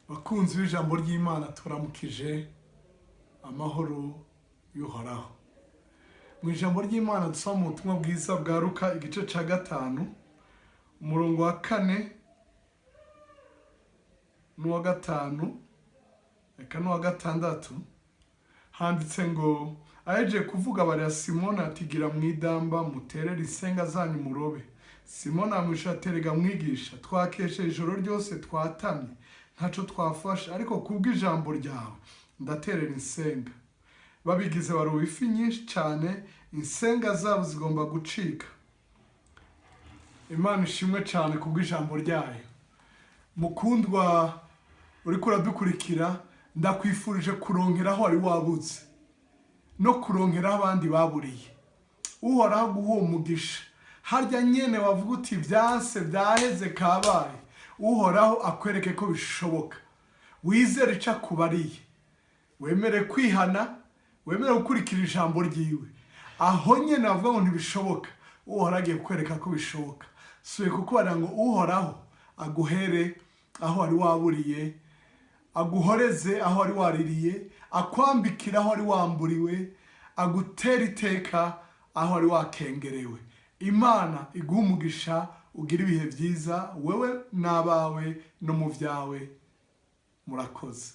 Bakunzi b'ijambo ry'Imana, turamukije amahoro y'Uhoraho. Mu ijambo ry'Imana dusoma mu butumwa bwiza bwa Luka, igice cya 5, umurongo wa 4 n'uwa 5, reka n'uwa 6, handitse ngo: "Ahejeje kuvuga, barira Simoni ati: 'Gira mu idamba, muterere insenga zanyu murobe.' Simoni amwisha ati: 'Erega Mwigisha, twakeshe ijoro ryose, twatamye, ntaco twafashe, ariko kubw'ijambo ryawe ndaterera insenga.' Babigize baroba ifi nyinshi cyane, insenga zabo zigomba gucika." Imana ishimwe cyane kubw'ijambo ryayo. Mukundwa uriko uradukurikira, ndakwifurije kuronkera aho wari wabuze no kuronkera abandi baburiye. Uhoraho aguha uwo mugisha. Harya nyene wavuga uti: "Vyanse, vyaheze, kabaye," Uhoraho akwereke ko bishoboka. Wizere ico akubariye, wemere kwihana, wemere gukurikira ijambo ryiwe. Aho nyene bavuga ngo ntibishoboka, Uhoraho agiye kukwereka ko bishoboka. Suye kukubarira ngo Uhoraho aguhere aho wari waburiye, aguhoreze aho wari waririye, akwambikira aho wari wamburiwe, agutera iteka aho wari wakengerewe. Imana iguha umugisha, ugira ibihe byiza, wewe n'abawe no mu byawe. Murakoze.